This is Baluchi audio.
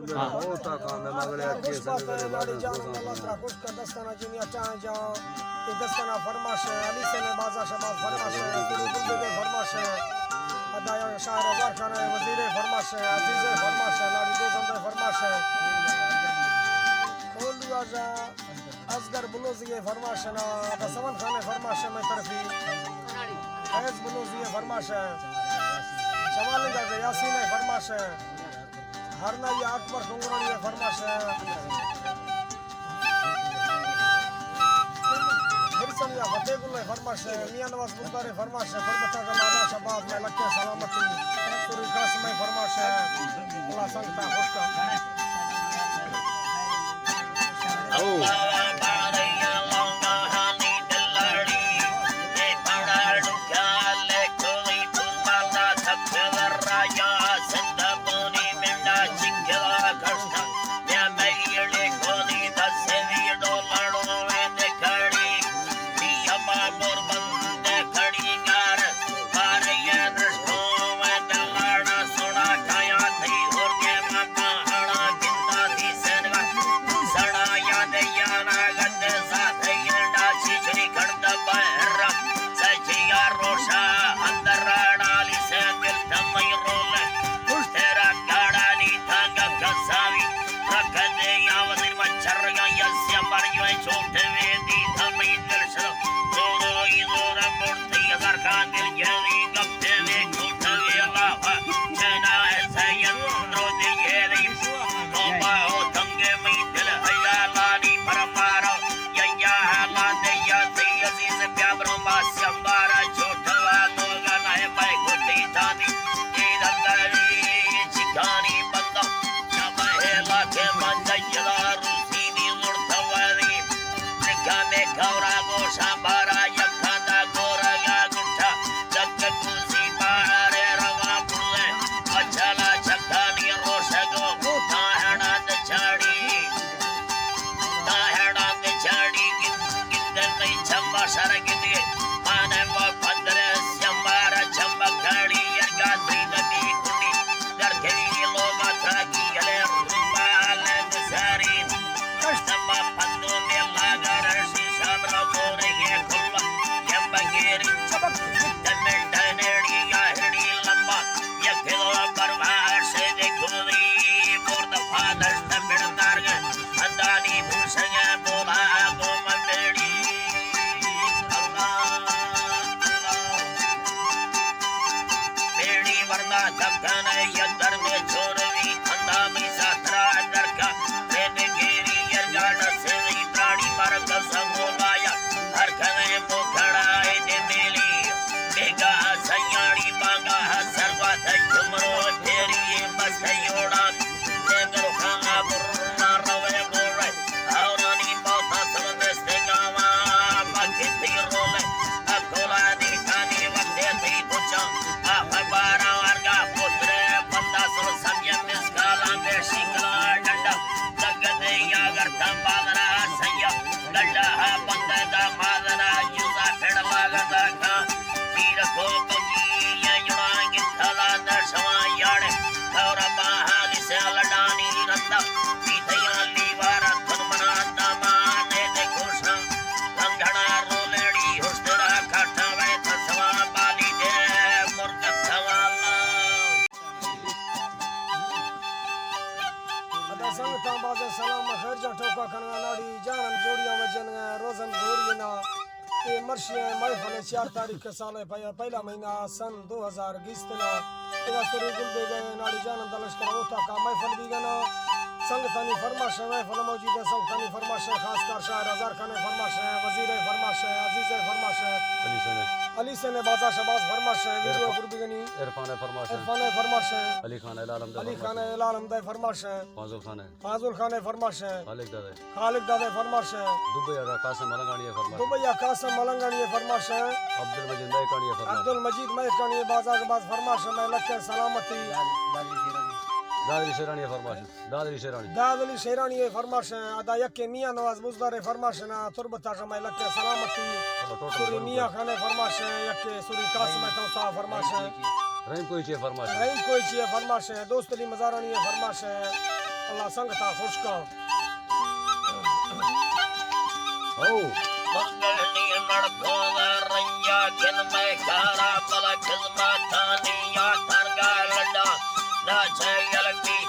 ہاں۔ او تا کام ہے، مگلے اچھے خوش بات ہے، سنگرے لاڑی بازار جان، دوستاں اللہ ترا خوش کر، دستانا جنیا چاہ جا، یہ دستانا فرماش ہے، علی سے نے بازا شباز فرماش ہے، تیرے دل دے فرماش ہے، ادا شاعر ہزار خان ہے، وزیر فرماش ہے، عزیز فرماش ہے، لاڑی دوزندہ فرماش ہے۔ کول دو آجا۔ اصغر بلوزی ءِ فرمائش نا، دسمن خان ءِ فرمائش ءَ مئے طرفی، فیض بلوزی ءِ فرمائش ءَ، شمال گنج ءِ یاسین ءِ فرمائش ءَ، ہرنا یا اکبر کنگرانی ءِ فرمائش ءَ، ہرسن یا فتح گل ءِ فرمائش ءَ، میاں نواز بزدار ءِ فرمائش ءَ، قربت اعظم آباد شہباز مئے لکے سلامتی، سوری قاسم ءِ فرمائش ءَ۔ اللہ سنگتاں خوش کن۔ ادا سنگتاں، باز سلام، خیر جان ٹوکا کنگا، ناڑی جانم جوڑیاں وجنگا، روزن گورینا۔ اے مرشی ءِ محفل ءِ چار تاریخ ءِ سال ءِ پہ-، پہلا مہینہ سن دو ہزار بیست نا۔ ادا سوری گل بیگہ ءِ ناڑی جان اندر لشکر اوتاکا محفل بیگہ نا۔ سنگتانی فرمائش ءِ محفل موجود ءِ، سنگتانی فرمائش ءِ، خاص کر شاعر ہزار خان ءِ فرمائش ءِ، وزیر ءِ فرمائش ءِ، عزیز ءِ فرمائش ءِ، علی سین ءِ۔ علی سین ءِ، بازا شباز فرمائش ءِ، ویڈیو عرفان۔ گربگنی۔ عرفان ءِ فرمائش ءِ۔ عرفان ءِ فرمائش ءِ۔ علی خان ءِ لال حمد ءِ علی خان ءِ فرمائش ءِ۔ لال حمد ءِ فرمائش ءِ۔ فاضل خان ءِ۔ فاضل خان ءِ فرمائش ءِ۔ خالق داد ءِ۔ خالق داد ءِ فرمائش ءِ۔ دبئی ءَ قاسم ملنگانی ءِ فرمائش ءِ۔ دبئی ءَ قاسم ملنگانی ءِ فرمائش ءِ۔ عبدالمجید مہکانی ءِ فرمائش ءِ۔ عبدالمجید مہکانی ءِ، بازا شباز فرمائش ءِ، مئے لکے سلامتی۔ دادری شیرانی۔ دادری شیرانی ءِ فرمائش ءِ۔ دادری شیرانی۔ دادری شیرانی ءِ فرمائش ءِ۔ ادا یکے میاں نواز بزدار ءِ فرمائش ءِ نا، تربت ءَ مئے لکے سلامتی۔ سوری میاں خان ءِ فرمائش ءِ، یکے سوری قاسم ءِ توسا فرمائش ءِ۔ رحیم کوئچی ءِ فرمائش ءِ۔ رحیم کوئچی ءِ فرمائش ءِ۔ دوست علی مزارانی ءِ فرمائش ءِ۔ اللہ سنگتا خوش کا۔ ہو۔ مردنی مڑ بھولا رنجا کن میں کارا بلا خدمتانی یا ترگا لڈا۔ نہ چگل کی